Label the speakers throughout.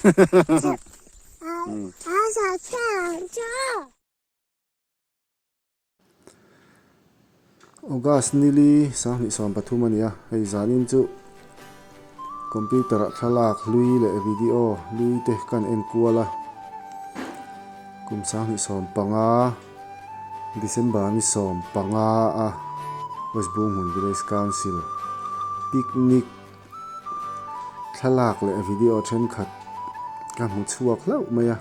Speaker 1: August nili 2023 a ni a, hei zanin chu computer ah thlalak hlui leh video hlui te kan en kual a, kum 2015 December ni 15 a West Bunghmun Village Council picnic Thlalak leh video thenkhat ka hmu chhuak hlauh mai a,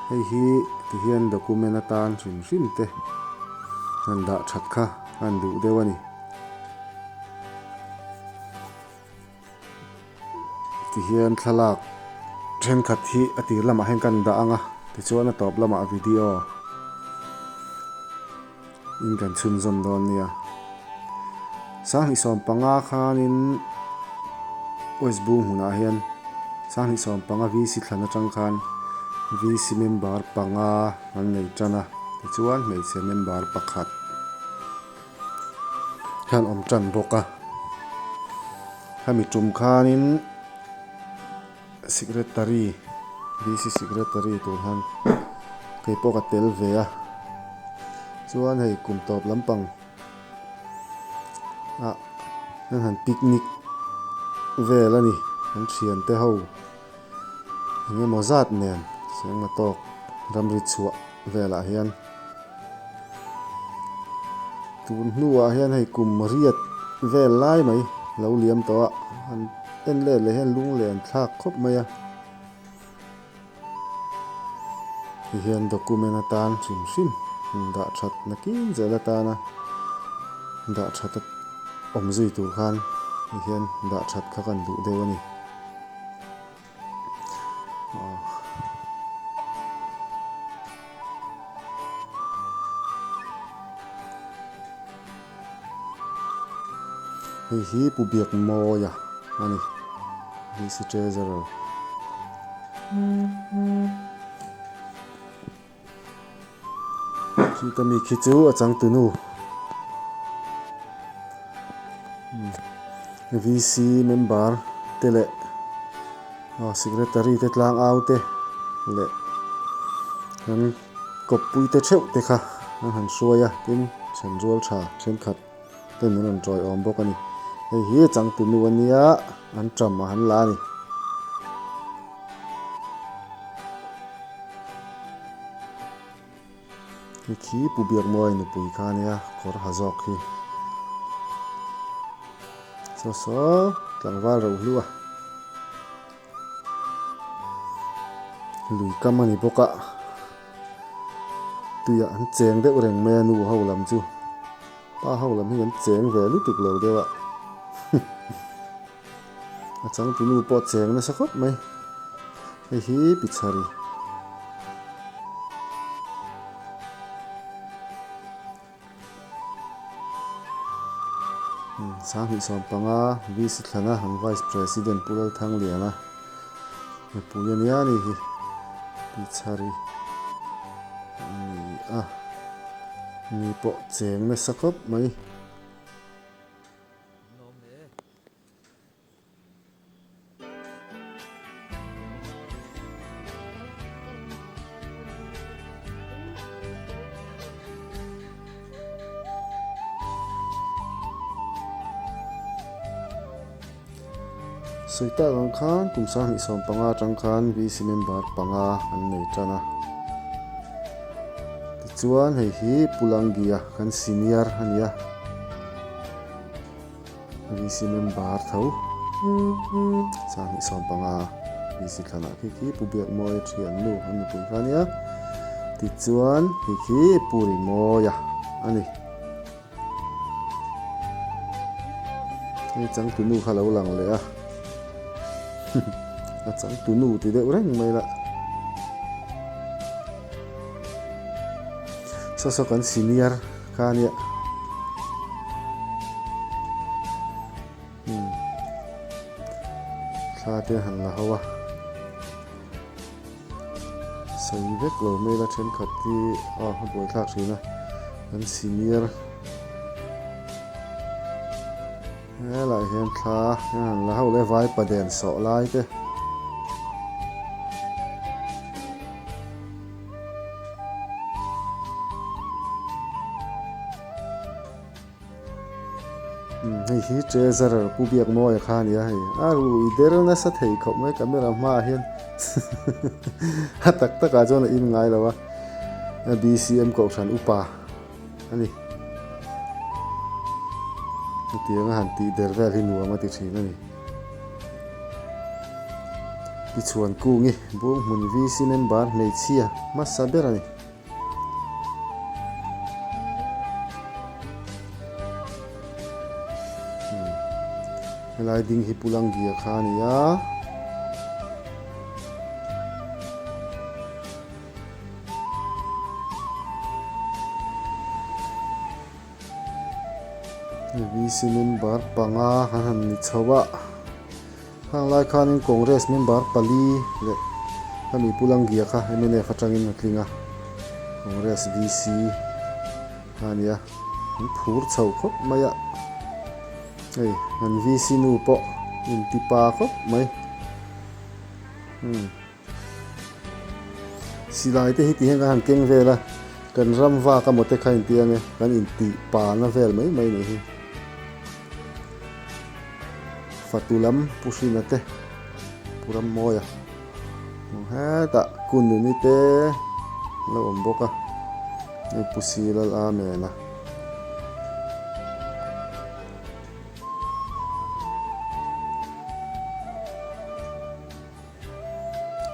Speaker 1: hei hi tihian document atan hrim hrim te han dah that kha han duh deuh a ni. Tihian thlalak thenkhat hi a tir lamah hian kan dah ang a, tichuan a tawp lamah video. In kan chhunzawm dawn nia. 2015 khanin West Bung hmunah hian 2015 VC thlan atang khan VC member panga an nei tan a, tichuan hmeichhe member pakhat hian awm tan bawk a. Hemi tum khanin. Secretary, VC Secretary tur hian kei pawh ka tel ve a, chuan hei kum tawp lampang ah an han picnic vel a ni, an thian te ho eng emaw zat nen sengma tawk ramri chhuah velah hian. Tun hnuah hian hei kum riat vel lai mai lo liam tawh a, han en let leh hian lung len thlak khawp mai a. Ti hian document atan hrim hrim dah that nakin zel atana dah that awm zui tur khan ti hian dah that kha kan duh deuh a ni. Hei hi Pu Biakmawia a ni, VC Treasurer. Chuta mi khi chu a changtunu VC member te leh secretary te tlang au te leh an kawppui te theuh te kha an han hruai a tin thenrual tha thenkhat ten an rawn tawiawm bawk a ni. Hei hi a changtunu a nia an ṭam a han la a ni. Hei khi Pu Biakmuai nupui kha a nia kawr ha zawk hi. Saw saw tlangval ro hlu a. Lui kam a ni bawk a. Tuiah an cheng deuh reng mai a nu ho lam chu. Pa ho lam hi an cheng ve lutuk lo deuh a. A changtunu pawh cheng nasa khawp mai. Hei hi Pichhari. 2015 VC Thlana an Vice President Pu Lalthangliana mipui a nia ni hi Pichhari a ni a. Mi pawh cheng nasa khawp mai. Sawi tak ang khan kum 2015 atang khan VC member panga an nei tan a. Tichuan hei hi Pu Langgia kan senior a ni a. VC member tho 2015 VC thlanah khi khi Pu Biakmawia thiannu an nupui kha a nia. Tichuan khi khi Pu Rimawia a ni. Hei changtunu kha lo lang leh a. A changtunu ti deuh reng mai la. Saw saw kan senior kha a nia. Thla te han la ho a. Sawi vek lo mai la thenkhat hi a buaithlak thin a. Kan senior helaiah hian thla an la ho leh vaipa den sawh lai te. Hei hi Treasurer Pu Biakmawia kha a ni a hei. A rui der nasa thei khawp mai camera hmaah hian a tak takah chuan a in ngai lo a. BCM Kohhran upa a ni. Hetiang a han tih der vel hi nuam a ti thin a ni. Tichuan Kungi Bunghmun VC member hmeichhia hmasa ber a ni. Helai ding hi Pulangia kha a ni a. VC member panga kan han ni chho a. Khang lai khanin Congress member pali leh hemi Pu Langgia kha mnf atangin a tling a, Congress VC kha a nia, an phur chho khawp mai a, hei an VC nu pawh inti pa khawp mai. Umm silai te hi ti hian kan han keng vel a, kan ram vak amaw te kha inti ange, kan intih pa na vel mai mai nih hi. Fatu lam Pu Hrina te, Pu Rammawia hmu hetah Kununi te an lo awm bawk a, hei Pu Silal Amen a.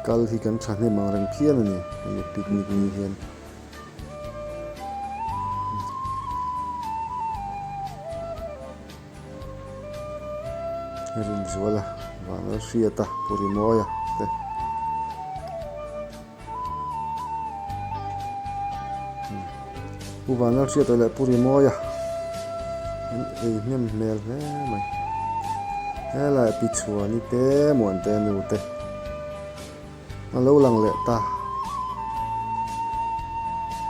Speaker 1: Kal hi kan thahnem ang reng phian a ni, hemi picnic ni hian. Rinzuala, Vanlalhriata, Pu Rimawia te. Pu Vanlalhriata leh Pu Rimawia an ei hnem hmel hle mai. Helai Pi Chhuani te, Muante nu te. A lo lang leh ta.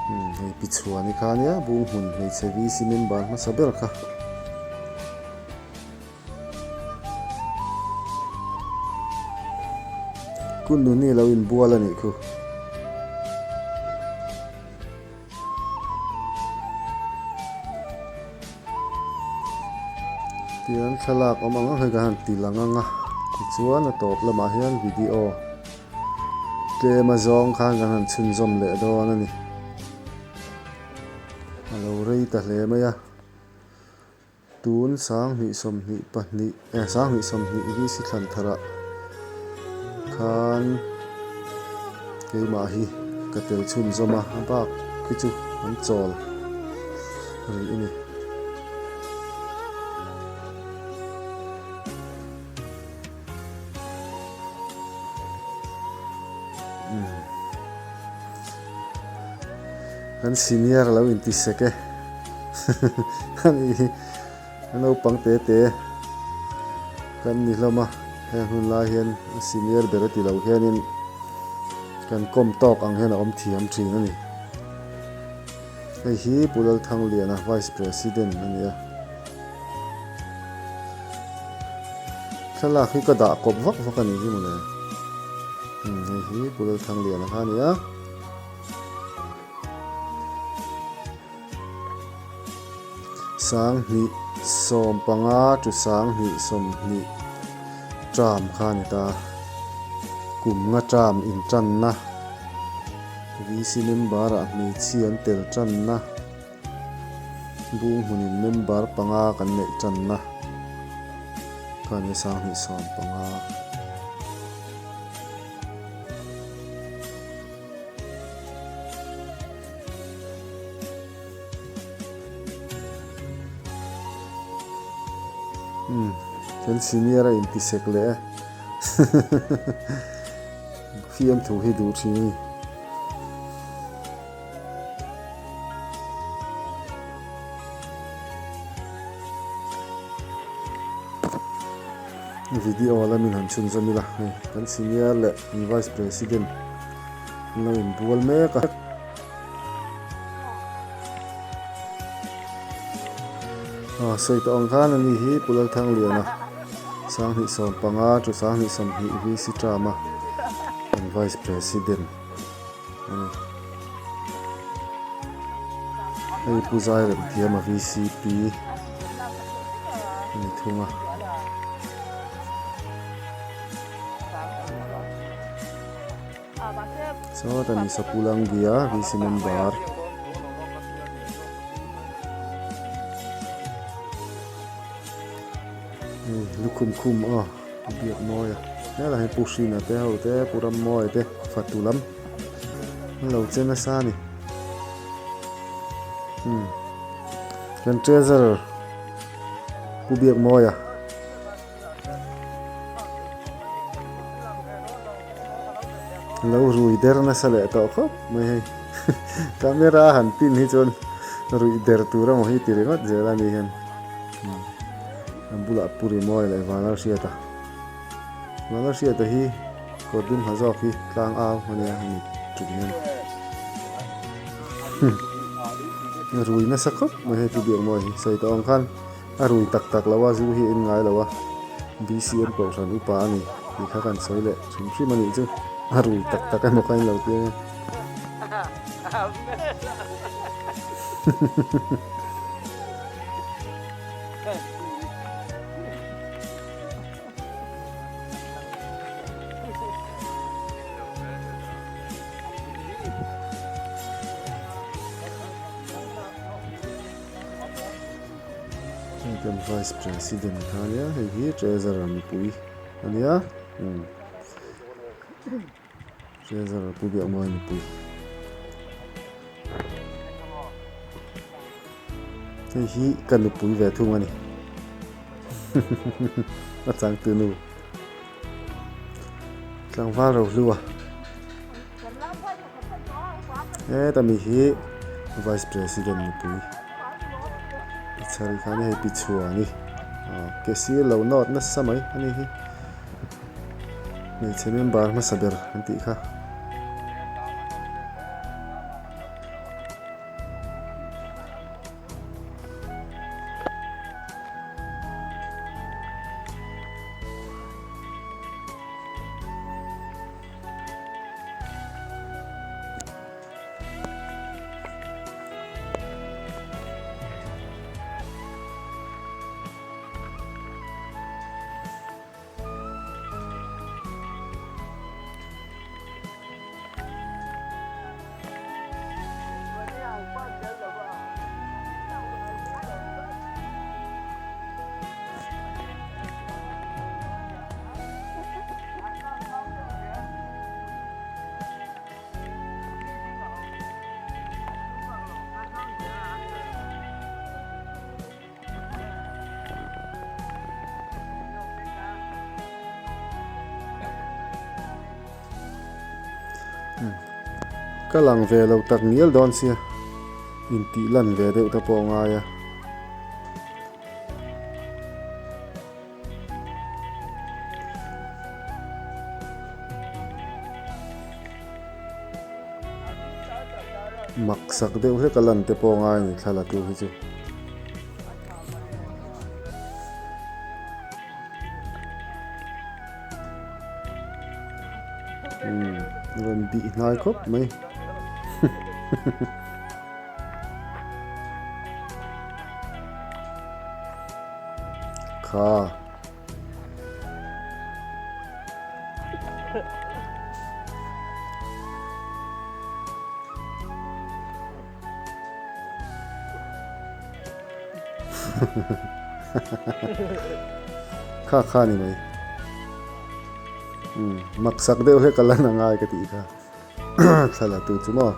Speaker 1: Umm hei Pi Chhuani kha ania Bunghmun hmeichhe VC member hmasa ber kha. Kunluni lo inbual a nih khu. Tiang thlalak awm ang ang hei ka han ti lang ang a, tichuan a tawp lamah hian video tlem azawng khan kan han chhunzawm leh dawn a ni. A lo rei ta hle mai a. Tun 2022 eh 2020 VC thlan tharah khan keimah hi ka tel chhunzawm a, a bak khi chu an chawl rih a ni. Kan senior lo inti sek e ani hi a naupang te te kan ni hlawm a heng hun lai hian a senior ber a ti lo hianin kan kawm tawk ang hian a awm thiam thin a ni hei hi Pu Lalthangliana vice president a ni a. Thlalak hi ka dah kawp vak vak a nih hi mawle. Umm hei hi Pu Lalthangliana kha a ni a. 2015 to 2020 term kha a ni ta. Kum nga term intanna VC member ah hmeichhia an tel tanna. Bung hmunin member panga kan neih tanna kha ni 2015. Umm kan senior a inti sek leh e fiamthu hi duh thin a ni. Video lamin han chhunzawm ila hei kan senior leh kan vice president an lo inbual mek a. Aw sawi tawh ang khan ani hi Pu Lalthangliana 2015 to 2020 VC term a kan vice president. Hei Pu Zai Remthiam a VCP. A ni thung a. Sawta ni Sapulangia VC member. Hei lukhum khum aw a biak mawi a helai hian Pu Hrina te ho te Pu Rammawia te fatu lam an lo che nasa a ni umm kan treasurer Pu Biakmawia. Lo rui der nasa leh tawh khawp mai hei camera han pin hi chuan ruih der tur emaw hi ti ringawt zel a ni hian a bulah pu rimawi leh vanlal hriata vanlal hriata hi kawr dum ha zawk hi tlang au a nia hemi tum hian rui nasa khawp mai hei pu biakmawi hi sawi tawh ang khan. A rui tak tak lo a, zu hi a in ngai lo a, BCM kohhran upa a ni tih kha kan sawi leh hrim hrim a nih chu, a rui tak tak emaw kha in lo ti ang e. Hei kan vice president kha ania hei hi treasurer mipui ania umm treasurer pu biakmawi mipui hei hi ka nupui ve thung ani a changtu nu tlangval rohlua. Heta mi hi vice president nupui i chhar khan hei pi chhuani ke sir lo nawt nasa mai a ni hi hmeichhe member hmasa ber an tih kha. Ka lang ve lo tak ngial dawn sia intih lan ve deuh te pawh a ngai a. Mak sak deuh hlek a lan te pawh a ngai a ni thla la tu hi chu. Umm rawn bih hnai khawp mai. Kha. Kha kha ni mai. Umm maksak deuh hlek a lan a ngai ka tih kha. Thla la tu chu maw.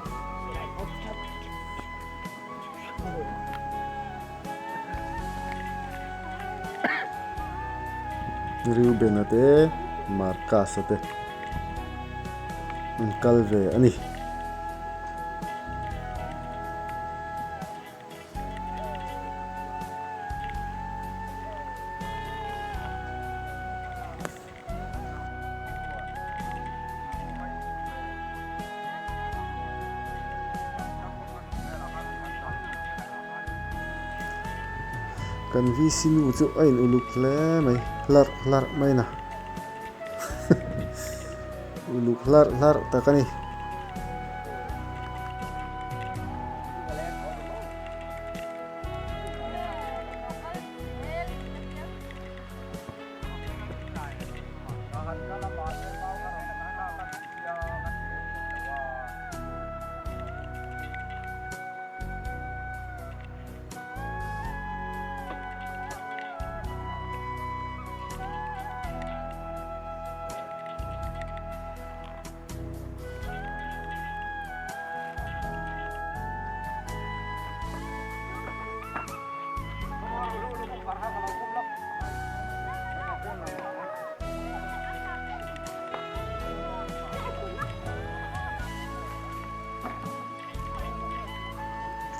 Speaker 1: Reuben-a te Marcus-a te an kal ve a ni. Kan VC nu chu a in uluk hle mai hlarh hlarh mai na uluk hlarh hlarh tak a ni.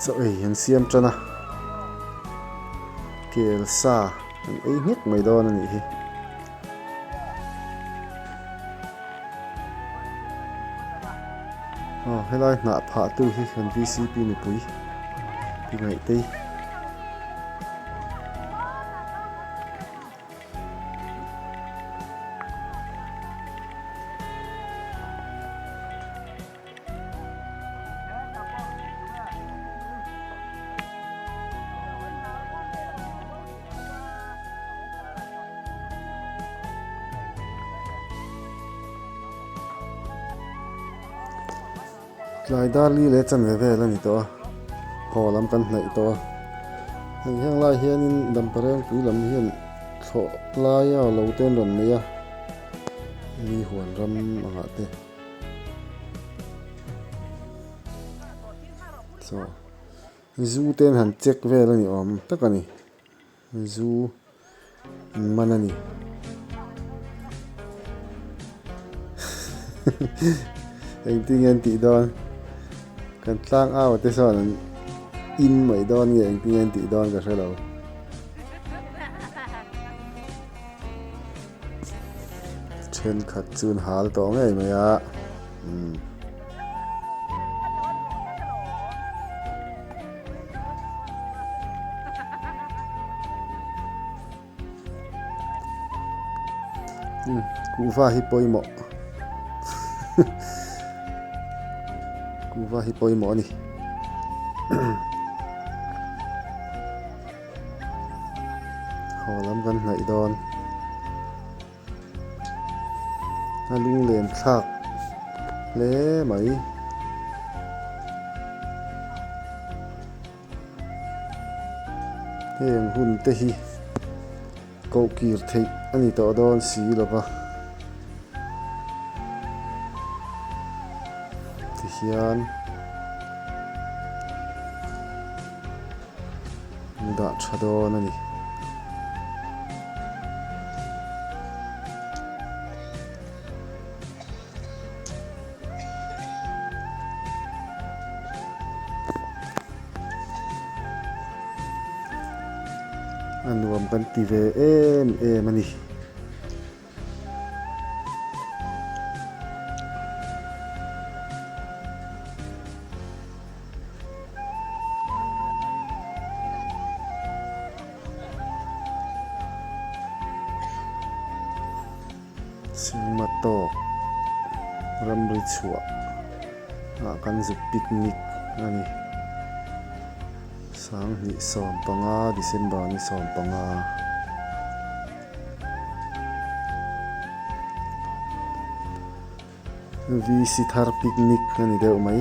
Speaker 1: Chaw ei an siam tan a, kel sa an ei nghek mai dawn a nih hi. Aw helai hnah phah tu hi kan vcp nupui ti ngaihtei. Tlai dar li leh chanve vel a ni tawh a, haw lam kan hnaih tawh a. Hei heng lai hianin Damparengpui lam hian thlawh laia lo te an rawn nei a, mi huan ram angah te. Chaw zu te an han check vel a ni awm tak a ni zu an man a ni engtin nge an tih dawn kan tlang au te sawn an in mai dawn nge engtin nge an tih dawn ka hre lo. Thenkhat chu an hal tawh ngei mai a umm. Umm kuhva hi pawimawh kuhva hi pawimawh a ni. Haw lam kan hnaih dawn. A lunglen thlak hle mai. Heng hun te hi koh kir theih a ni tawh dawn si lo va. Tihian. Dah tha dawn a ni. A nuam kan ti ve em em a ni. Singma tawk ramri chhuah ah kan zuk picnic a ni. Sanghnih 15 December ni 15. VC thar picnic a ni deuh mai.